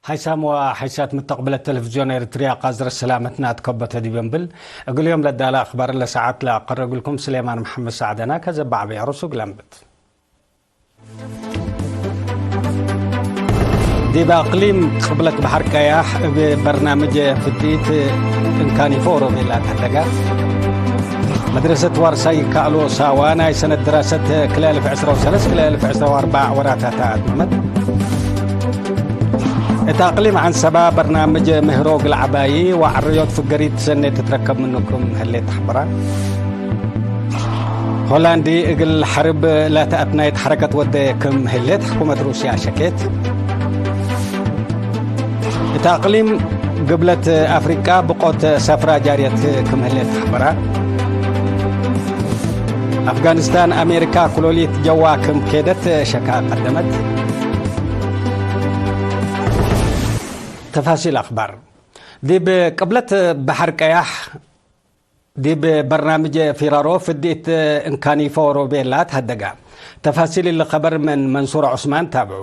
ሓይሳም ወሓይሳት ምተቕብለት ቴሌቪዝዮን ኤርትርያ ቃዝረ ሰላመትና ትከበተ ዲበንብል። እግልዮም ለዳላ ኣኽባር ለሰዓት ለኣቐረግልኩም ስሌማን መሓመድ ሳዕደና ከዘባዕበ ያሮሱ ግላምብት። ዲብ ኣቕሊም ቅብለት ባሕር ቀያሕ እብ በርናምጅ ፍድኢት እንካኒፎ ኦሮቤላ ተደጋ። መድረሰት ዋርሳይ ካእሎ ሳዋ ናይ ሰነት ድራሰት ክልኤ ኣልፍ ዕስራ ወሰለስተ ክልኤ ኣልፍ ዕስራ ወኣርባዕ ወራታታ ኣትመመት። እታ ኣቕሊም ዓንሰባ በርናምጅ ምህሮ ግልዓባይ ወዓርዮት ፍገሪት ሰኔ ትትረከብ ምንኩም ህሌት ተሕብራ። ሆላንዲ እግል ሐርብ ላተኣትናየት ሐረከት ወደ ክም ህሌት ሕኩመት ሩስያ ሸኬት። እታ ኣቕሊም ግብለት ኣፍሪቃ ብቆት ሰፍራ ጃርየት ክም ህሌት ተሕበራ። ኣፍጋኒስታን ኣሜሪካ ኩሎሊት ጀዋ ክም ኬደት ሸካ ቀደመት። ተፋሲል ኣኽባር። ዲብ ቅብለት ባሕር ቀያሕ ዲብ በርናምጅ ፊራሮ ፍድኢት እንካኒፎ ሮቤላ ተሃደጋ። ተፋሲል እሊ ኸበር ምን መንሱር ዑስማን ታብዑ።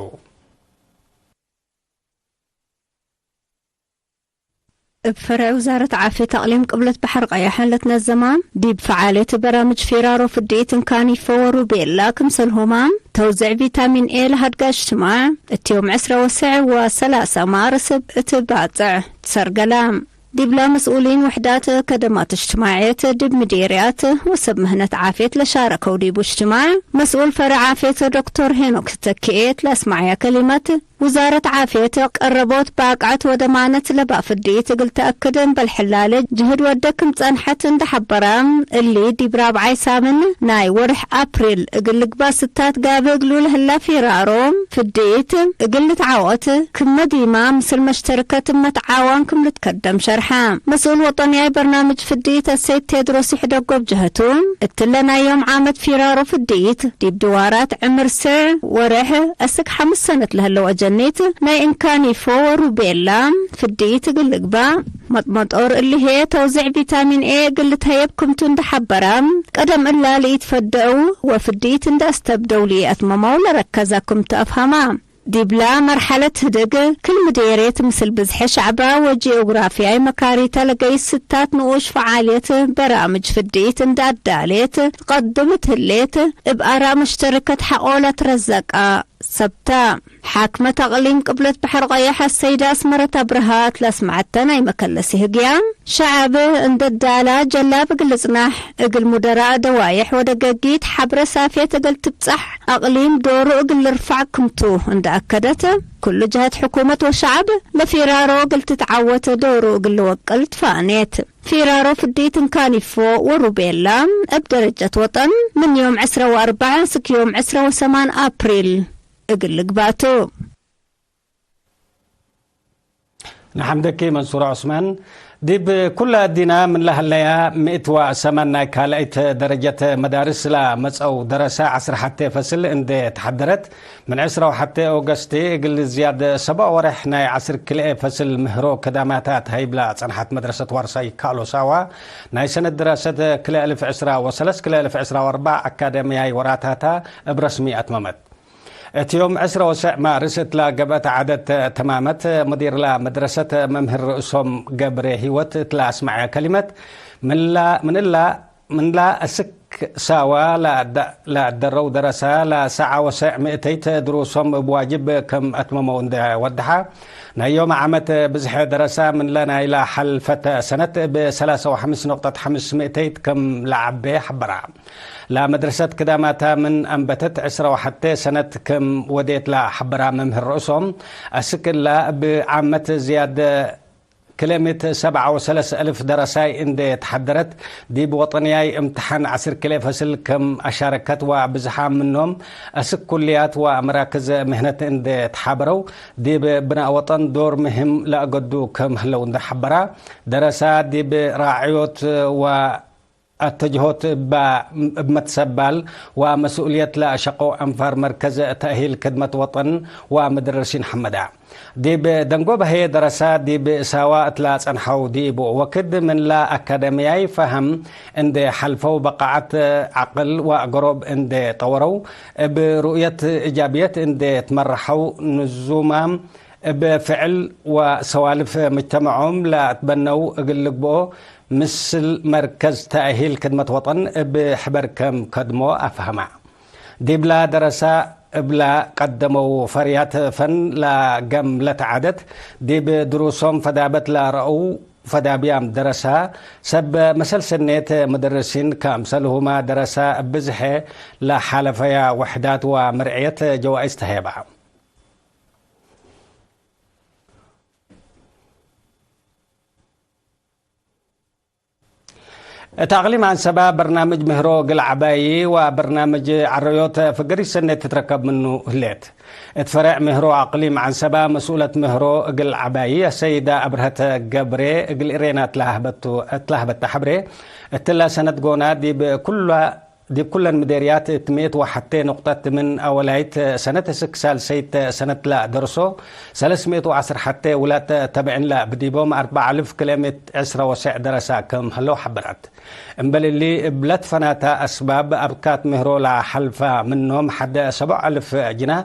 እብ ፈረዕ ውዛረት ዓፍየት ኣቕሊም ቅብለት ባሕር ቀያሕ ለትነዘማ ዲብ ፈዓልየት በራምጅ ፊራሮ ፍድኢት እንካኒፎ ወሩቤላ ክምሰልሆማ ተውዝዕ ቪታሚን ኤ ለሃድጋ እጅትማዕ እትዮም ዕስራ ወሰዕ ወሰላሳ ማርስ እት ባጽዕ ትሰርገላ። ዲብላ መስኡሊን ውሕዳት ከደማት እጅትማዕየት ዲብ ምዴርያት ወሰብ ምህነት ዓፍየት ለሻረከው ዲቡ እጅትማዕ መስኡል ፈረዕ ዓፍየት ዶክቶር ሄኖክ ተኪኤት ለአስማዕያ ከሊመት ውዛረት ዓፍየት ቀረቦት ባቅዐት ወደማነት ለባ ፍድኢት እግል ተአክድ እምበል ሕላለ ጅህድ ወደ ክም ጸንሐት እንደሐበረ እሊ ዲብ ራብዓይ ሳምን ናይ ወርሕ አፕሪል እግል ልግባ ስታት ጋብ እግሉ ለህላ ፊራሮ ፍድኢት እግል ልትዓወት ክመ ዲማ ምስል መሽተርከት እመት ዓዋን ክም ልትከደም ሸርሐ። መስኡል ወጠንያይ በርናምጅ ፍድኢት አሰይድ ቴድሮስ ይሕደጎ ብጀህቱ እትለ ናይ ዮም ዓመት ፊራሮ ፍድኢት ዲብ ድዋራት ዕምር ስዕ ወርሕ እስክ ሓሙስ ሰነት ለህለው አጀኒት ናይ እንካኒፎ ወሩቤላ ፍድኢት እግል ልግባእ መጥመጦር እሊሄ ተውዝዕ ቪታሚን ኤ እግል ልትሀየብ ክምቱ እንደሐበራ ቀደም እላ ልኢትፈደው ወፍድኢት እንደ አስተብደው ልኢአትመመው ለረከዛ ክምቱ አፍሃማ። ዲብላ መርሐለት ህድግ ክል ምዴርየት ምስል ብዝሐ ሸዕባ ወጂኦግራፊያይ መካሪተ ለገይስ ስታት ንኡሽ ፈዓልየት በራምጅ ፍድኢት እንደ አዳሌት ትቀድም ትህሌት እብ አራእ መሽተርከት ሐቆ ለትረዘቃ ሰብታ። ሓክመት አቅሊም ቅብለት በሐር ቀያሕ አሰይደ አስመረት አብርሃት ለአስመዐተ ናይ መከለሲ ህግያ ሸዐብ እንደ ዳላ ጀላብ እግል ልጽናሕ እግል ሙደራእ ደዋየሕ ወደገጊት ሐብረ ሳፌት እግል ትብጻሕ አቅሊም ዶሩ እግል ልርፋዕ ክምቱ እንደ አከደት፣ ኩሉ ጀሀት ሕኩመት ወሸዐብ ለፊራሮ እግል ትትዓወት ዶሩ እግል ልወቅል ትፋኔት። ፊራሮ ፍዲት እንካኒፎ ወሩቤላ እብ ደረጀት ወጠን ምን ዮም ዕስራ ወአርባዕ እስክ ዮም ዕስራ ወሰማን አፕሪል እግል ልግባቱ። ንሓምደኪ መንሱር ዑስማን። ዲብ ኩላ እዲና ምን ለሀለያ ምእት ወሰማን ናይ ካልኣይት ደረጀት መዳርስ ለመጸው ደረሳ ዐስር ሐቴ ፈስል እንዴ ተሐደረት፣ ምን ዕስራ ወሐቴ ኦገስቲ እግል ዝያድ ሰብዓ ወርሕ ናይ ዐስር ክልኤ ፈስል ምህሮ ከዳማታ ተሀይብላ ጸንሐት መድረሰት ዋርሳይ ካሎ ሳዋ፣ ናይ ሰነት ድራሰት ክልኤ እልፍ ዕስራ ወሰለስ ክልኤ እልፍ ዕስራ ወአርባዕ አካደምያይ ወራታታ እብ ረስሚ አትመመት። እት ዮም ዕስራ ወሰዕ ማርስ እትላ ገብአት ዓደት ተማመት፣ ሙዲርላ መድረሰት መምህር ርእሶም ገብረ ህይወት እትላ አስመዐ ከሊመት፣ ምንላ፣ ምንላ፣ ምንላ እስክ ሳዋ ለአደ-፣ ለአደረው ደረሳ ለሰዓ ወሰዕ ምእተይት ድሩሶም እብ ዋጅብ ከም አትመመው እንደ ወድሓ፣ ናይ ዮም ዓመት ብዝሐ ደረሳ ምንለ ናይላ ሐልፈተ ሰነት እብ ሰላሳ ወሐምስ ነቁጠት ሐምስ ምእተይት ከም ለዓቤ ሐበራ። ለመድረሰት ክዳማታ ምን አንበተት ዕስራ ወሐቴ ሰነት ክም ወዴት ለሐበራ መምህር ርእሶም፣ አስክ እላ እብ ዓመት ዝያድ ክልኤ ምእት ሰብዓ ወሰለስ እልፍ ደረሳይ እንዴ ተሐደረት፣ ዲብ ወጠንያይ እምትሓን ዐስር ክልኤ ፈስል ክም አሻረከት ወብዝሓም ምኖም አስክ ኩልያት ወመራክዝ ምህነት እንዴ ተሓበረው፣ ዲብ ብናእ ወጠን ዶር ምህም ለአገዱ ክም ህለው እንዴ ሐበራ፣ ደረሳ ዲብ ራዕዮት ወ አተጅሆት እባ እብ መትሰባል ወመስኡልየት ለአሸቆ አንፋር መርከዝ ተእሂል ክድመት ወጠን ወመደረሲን ሐመዳ። ዲብ ደንጎ በህየ ደረሳ ዲብ ሳዋ እትላ ጸንሐው ዲቡ ወክድ ምንላ አካደምያይ ፈሀም እንዴ ሐልፈው በቃዓት ዐቅል ወአገሮብ እንዴ ጠወረው እብ ሩእየት እጃብየት እንዴ ትመረሐው ንዙማም እብ ፍዕል ወሰዋልፍ ምጅተመዖም ለአትበነው እግል ልግብኦ ምስል መርከዝ ተእሂል ክድመት ወጠን እብ ሕበር ከም ከድሞ አፍሀማ። ዲብላ ደረሳ እብላ ቀደመው ፈርያት ፈን ለገም ለተዓደት ዲብ ድሩሶም ፈዳበት ለረአው ፈዳብያም ደረሳ ሰብ መሰል ሰኔት ምድርሲን ከምሰልሁማ ደረሳ ብዝሐ ለሓለፈያ ውሕዳት ወምርዕየት ጀዋኢዝ ተሄባ። እት አቅሊም አንሰባ በርናምጅ ምህሮ እግል ዐባዪ ወበርናምጅ ዐረዮት ፍገሪት ሰኔት ትትረከብ ምኑ ህሌት። እት ፈረዕ ምህሮ አቅሊም አንሰባ መስኡለት ምህሮ እግል ዐባዪ አሰይዳ አብርሀት ገብሬ እግል ኢሬና እትላህበታ ሐብሬ፣ እትላ ሰነት ጎና ዲብ ኩላ ዲብ ኩለን ምዴርያት እት ምእት ወሐቴ ንቁጠት ምን አወላይት ሰነት እስክ ሳልሰይት ሰነት ለደርሶ ሰለስ ምእት ወዐስር ሐቴ ውላድ ተብዕን ለብዲቦም አርበዕ አልፍ ክልኤ ምእት ዕስራ ወሰዕ ደረሳ ክም ህለው ሐበረት። እምበል እሊ እብ ለትፈናታ አስባብ አብካት ምህሮ ለሐልፋ ምኖም ሐደ ሰቦዕ አልፍ ጅና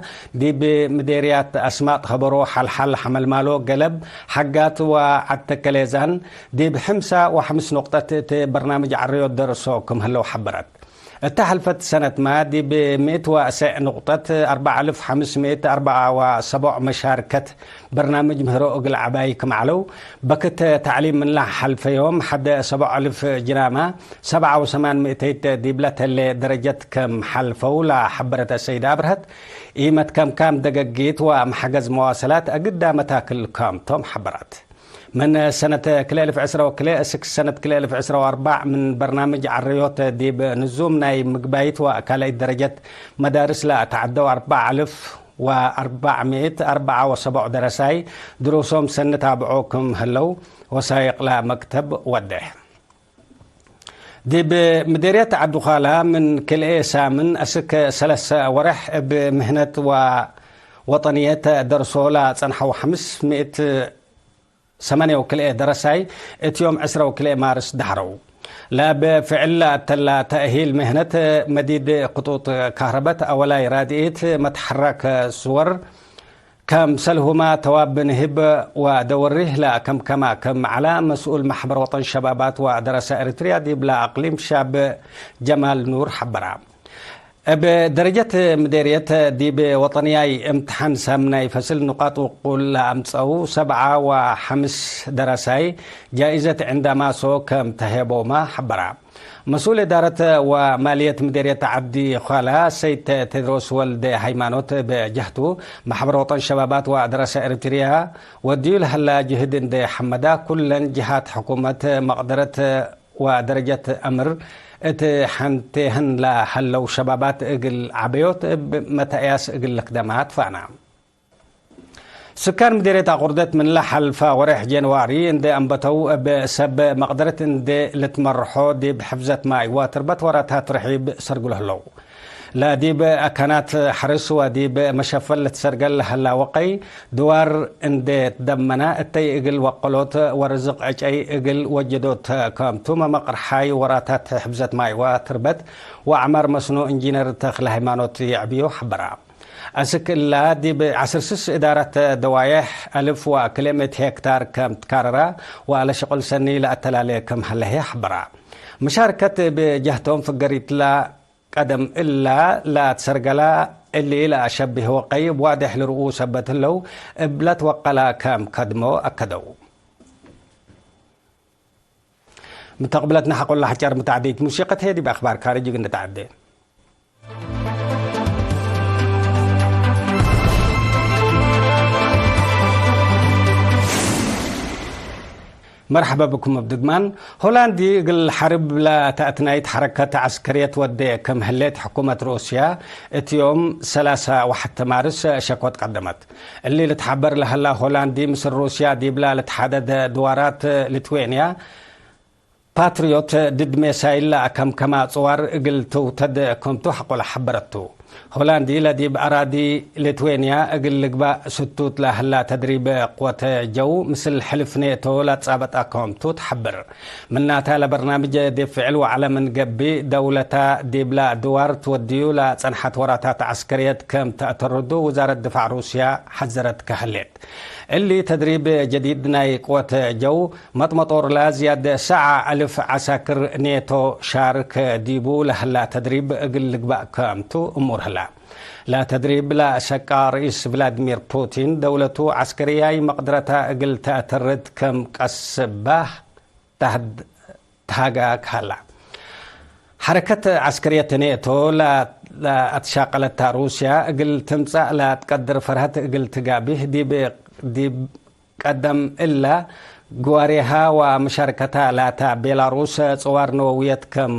ዲብ ምዴርያት አስማጥ ኸበሮ ሐልሐል ሐመልማሎ ገለብ ሐጋት ወዐድ ተከሌዛን ዲብ ሕምሳ ወሐምስ ንቁጠት እት በርናምጅ ዐረዮት ደርሶ ክም ህለው ሐበረት። እተ ሐልፈት ሰነትማ ዲብ ምእት ወአሰዕ ንቁጠት አርበዕ አልፍ ሐምስ ምእት አርበዓ ወሰቦዕ መሻርከት በርናምጅ ምህሮ እግል ዐባይ ክም ዐለው፣ በክት ተዕሊም ምንላ ሐልፈዮም ሐደ ሰቦዕ አልፍ ጅናማ ሰብዓ ወሰማን ምእተይት ዲብለ ተሌ ደረጀት ክም ሐልፈው ለሐበረት አሰይዳ አብርሀት፣ ኢመትከምካም ደገጊት ወመሐገዝ መዋሰላት አግዳ መታክል ከምቶም ሐበረት። ምን ሰነት ክልኤ አልፍ ዕስራ ወክልኤ እስክ ሰነት ክልኤ አልፍ ዕስራ ወአርባዕ ምን በርናምጅ ዐረዮት ዲብ ንዙም ናይ ምግባይት ወካልኣይት ደረጀት መዳርስ ለአተዓደው አርበዕ አልፍ ወአርበዕ ምእት አርበዓ ወሰቦዕ ደረሳይ ድሩሶም ሰኒ ታብዖ ክም ህለው ወሳይቅ ለመክተብ ወዴሕ። ዲብ ምዴርየት ዐዲ ዃላ ምን ክልኤ ሳምን እስክ ሰለሰ ወርሕ እብ ምህነት ወወጠንየት ደርሶ ለጸንሐው ሐምስ ምእት ሰማንያ ወክልኤ ደረሳይ እት ዮም ዕስራ ወክልኤ ማርስ ደሐረው። ለብፍዕል ለአተላ ተእሂል ምህነት መዲድ ክጡጥ ካህረበት አወላይ ራድኢት መትሐራክ ስወር ከምሰልሁማ ተዋብ ንህብ ወደወሪህ ለከምከማ ክም ዐላ መስኡል ማሕበር ወጠን ሸባባት ወደረሳ ኤሪትርያ ዲብላ አቅሊም ሻብ ጀማል ኑር ሐበራ። እብ ደረጀት ምዴርየት ዲብ ወጠንያይ እምትሓን ሳምናይ ፈስል ንቃጥ ውቁል ለአምጸው ሰብዓ ወሐምስ ደረሳይ ጃኢዘት ዕንዳማሶ ከም ተሄቦማ ሐበራ። መስኡል እዳረት ወማልየት ምዴርየት ዐዲ ዃላ ሰይድ ቴድሮስ ወልደ ሃይማኖት ብጀህቱ፣ ማሕበር ወጠን ሸባባት ወደረሰ ኤሪትርያ ወድዩ ለሀላ ጅህድ እንዴ ሐመዳ፣ ኩለን ጅሃት ሕኩመት መቅደረት ወደረጀት አምር እት ሐንቴህን ለሀለው ሸባባት እግል ዐበዮት እብ መተእያስ እግል ልክደማ ትፋና። ስካን ምዴርየት አቁርደት ምን ለሐልፋ ወሬሕ ጀንዋሪ እንዴ አንበተው እብ ሰብ መቅደረት እንዴ ልትመርሖ ዲብ ሕፍዘት ማይ ወትርበት ወራታት ርሒብ ሰርግሎ ህለው። ለዲብ አካናት ሐርስ ወዲብ መሸፈል ልትሰርገል ለሀላ ወቀይ ድዋር እንዴ ትደመና እተይ እግል ወቀሎት ወርዝቅ ዕጨይ እግል ወጀዶት ከምቱ መመቅርሓይ ወራታት ሕፍዘት ማይ ወትርበት ወአዕማር መስኖ እንጂነር ተክለ ሃይማኖት የዕብዮ ሐበራ። አስክ እላ ዲብ ዐስር ስስ እዳረት ደዋየሕ አልፍ ወክልኤ ምእት ሄክታር ከም ትካረራ ወአለ ሸቁል ሰኒ ለአተላሌ ከም ሀለሄ ሐበራ። መሻርከት ብጀህቶም ፍገሪትላ ቀደም እላ ለአትሰርገላ እሊ ለአሸብህ ወቀይ ዋዴሕ ልርኡ ሰበት ህለው እብለት ወቀላ ከም ከድሞ አከደው። ምተቅብለትና ሐቆላ ሐጫር ምተዓደይት ሙሲቀት ሄ ዲብ አኽባር ካርጅ እግል ንተዓደ። መርሐባ ብኩም እብ ድግማን። ሆላንዲ እግል ሐርብ ለተአትናይት ሐረከት ዐስከርየት ወዴ ክም ህሌት ሕኩመት ሩስያ እት ዮም ሰላሳ ወሐተ ማርስ ሸኮት ቀደመት። እሊ ልትሓበር ለሀላ ሆላንዲ ምስል ሩስያ ዲብላ ልትሓደደ ድዋራት ሊትዌንያ ፓትሪዮት ድድ ሜሳይል ለአከምከማ ጽዋር እግል ትውተድ ከምቱ ሐቆለ ሐበረቱ። ሆላንዲ ለዲብ ኣራዲ ሊትዌንያ እግል ልግባእ ስቱት ላህላ ተድሪብ ቆተ ጀው ምስል ሕልፍ ኔቶ ላጻበጣ ከምቱ ትሓብር። ምናታ ለበርናምጅ ዲብ ፍዕል ወዓለ ምን ገቢ ደውለታ ዲብላ ድዋር ትወድዩ ላጸንሓት ወራታት ዓስከርየት ከም ተእተርዱ ውዛረት ድፋዕ ሩስያ ሓዘረት ከህሌት። እሊ ተድሪብ ጀዲድ ናይ ቆተ ጀው መጥመጦርላ ዝያድ ሰዓ ኣልፍ ዓሳክር ኔቶ ሻርክ ዲቡ ለህላ ተድሪብ እግል ልግባእ ከምቱ እሙር ህላ። ለተድሪብ ለሸቃ ርኢስ ቭላድሚር ፑቲን ደውለቱ ዓስከርያይ መቅድረታ እግል ተእትርት ከም ቀስባህ ተሃጋ ክሃላ። ሐረከት ዓስከርየት ኔቶ ለኣትሻቀለታ ሩስያ እግል ትምጻእ ለትቀድር ፈርሀት እግል ትጋቢህ ዲብ ቀደም እላ ግዋሬሃ ወመሻርከታ ላታ ቤላሩስ ጽዋር ነወውየት ከም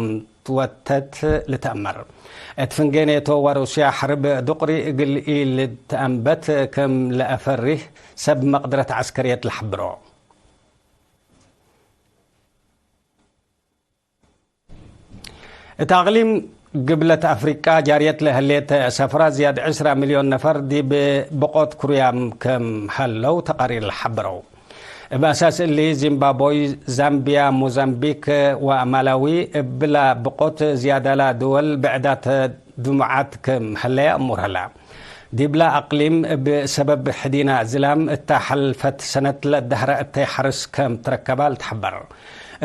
ትወተት ልተእመር። እት ፍንጌ ኔቶ ወሩስያ ሐርብ ድቁሪ እግል ኢልተአንበት ከም ለአፈሪህ ሰብ መቅድረት ዓስከርየት ለሐብሮ። እት ኣቕሊም ግብለት ኣፍሪቃ ጃርየት ለህሌት ሰፍራ ዝያድ ዕስራ ሚልዮን ነፈር ዲብ ብቆት ክሩያም ከም ሀለው ተቃሪር ለሓበረው። እብ ኣሳስ እሊ ዚምባብወይ፣ ዛምቢያ፣ ሞዛምቢክ ወማላዊ እብላ ብቆት ዝያዳላ ድወል ብዕዳት ድሙዓት ከም ሀለያ እሙር ሀላ። ዲብላ ኣቅሊም እብ ሰበብ ሕዲና ዝላም እታ ሐልፈት ሰነት ለዳህረ እተይ ሐርስ ከም ትረከባ ልትሐበር።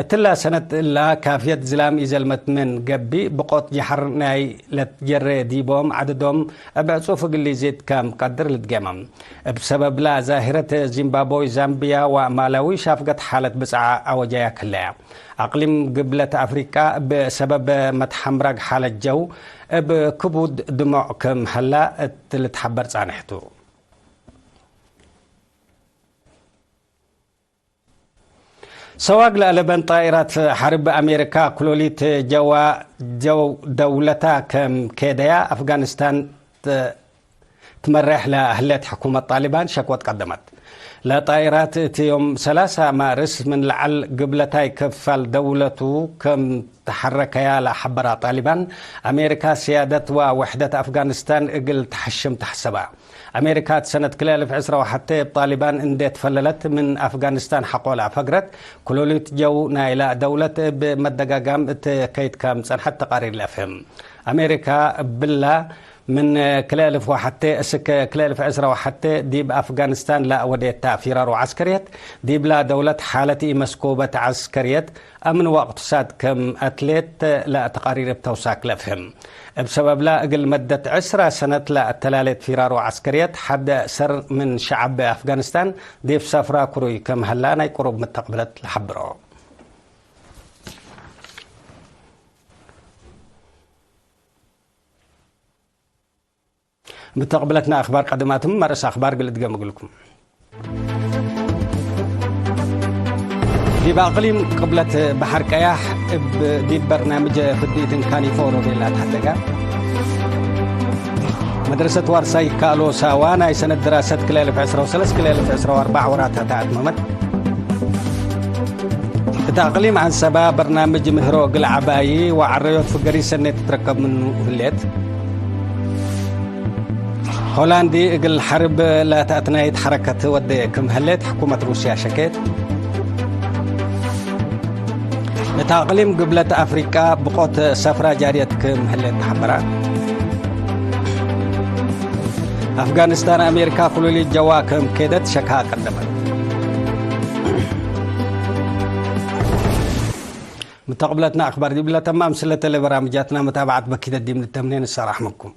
እትላ ሰነት እላ ካፍየት ዝላም ኢዘልመት ምን ገቢ ብቆት ጀሐር ናይ ለትጀሬ ዲቦም ዐደዶም እብ ዕጹፍ እግል ሊዚድ ከም ቀድር ልትጌመም። እብ ሰበብላ ዛሂረት ዚምባብወይ፣ ዛምቢያ ወማላዊ ሻፍገት ሓለት ብጽዓ ኣወጃያ ክለያ። ኣቅሊም ግብለት ኣፍሪቃ እብ ሰበብ መትሐምራግ ሓለት ጀው እብ ክቡድ ድሞዕ ከም ሀላ እት ልትሐበር ጻንሕቱ። ሰዋግ ለአለበን ጣኢራት ሐርብ ኣሜሪካ ክሎሊት ጀዋ ጀው ደውለታ ከም ኬደያ ኣፍጋኒስታን ት-፣ ትመሬሕ ለህሌት ሕኩመት ጣሊባን ሸክወት ቀደመት። ለጣኢራት እቲ ዮም ሰላሳ ማርስ ምን ለዓል ግብለታይ ክፋል ደውለቱ ከም ተሐረከያ ለሐበራ ጣሊባን፣ ኣሜሪካ ስያደት ወውሕደት ኣፍጋኒስታን እግል ተሐሽም ተሐሰባ። ኣሜሪካ እት ሰነት ክልኤ እልፍ ዕስራ ወሐቴ እብ ጣሊባን እንዴ ትፈለለት ምን ኣፍጋኒስታን ሐቆላ ፈግረት፣ ክሎሊት ጀው ናይላ ደውለት እብ መደጋጋም እት ከይድ ከም ጸንሐት ተቃሪር ለአፍህም። ኣሜሪካ እብላ ምን ክልኤ እልፍ ወሐቴ እስክ ክልኤ እልፍ ዕስራ ወሐቴ ዲብ ኣፍጋኒስታን ለአወዴታ ፊራሮ ዐስከርየት፣ ዲብላ ደውለት ሓለት ኢመስኩበት ዐስከርየት፣ ኣምን ወቅትሳድ ከም አትሌት ለተቃሪር እብ ተውሳክ ለፍህም። እብ ሰበብላ እግል መደት ዕስራ ሰነት ለአተላሌት ፊራሮ ዐስከርየት ሐደ ሰር ምን ሸዐብ አፍጋኒስታን ዲብ ሰፍራ ክሩይ ከም ሀላ ናይ ቅሩብ ምተቅብለት ለሐብሮ። ምተቅብለትና ኣኽባር ቀድማትም መርእስ ኣኽባር ግልድገም እግልኩም። ዲብ ኣቕሊም ቅብለት ባሕር ቀያሕ እብ ዲብ በርናምጅ ፍድኢትን ካኒፎ ሮቤላ ተሓደጋ። መድረሰት ዋርሳይ ካሎ ሳዋ ናይ ሰነት ድራሰት ክልኤ እልፍ ዕስራ ወሰለስተ ክልኤ እልፍ ዕስራ ወኣርባዕ ወራታ ተኣትመመት። እታ ኣቕሊም ዓንሰባ በርናምጅ ምህሮ እግል ዓባዪ ወዓረዮት ፍገሪ ሰኔት ትትረከብ ምኑ ህሌት። ሆላንዲ እግል ሐርብ ላተኣትናይት ሐረከት ወደ ክም ህሌት ሕኩመት ሩስያ ሸኬት። እታ ኣቕሊም ግብለት ኣፍሪቃ ብቆት ሰፍራ ጃርየት ክም ህሌት ተሓበራ። ኣፍጋኒስታን ኣሜሪካ ፍሉሊ ጀዋ ክም ኬደት ሸካ ቀደመት። ምተቕብለትና ኣኽባር ዲብለ ተማም ስለ ተለ በራምጃትና መታብዓት በኪተ ዲም ልተምኔ ንሰራሕመኩም።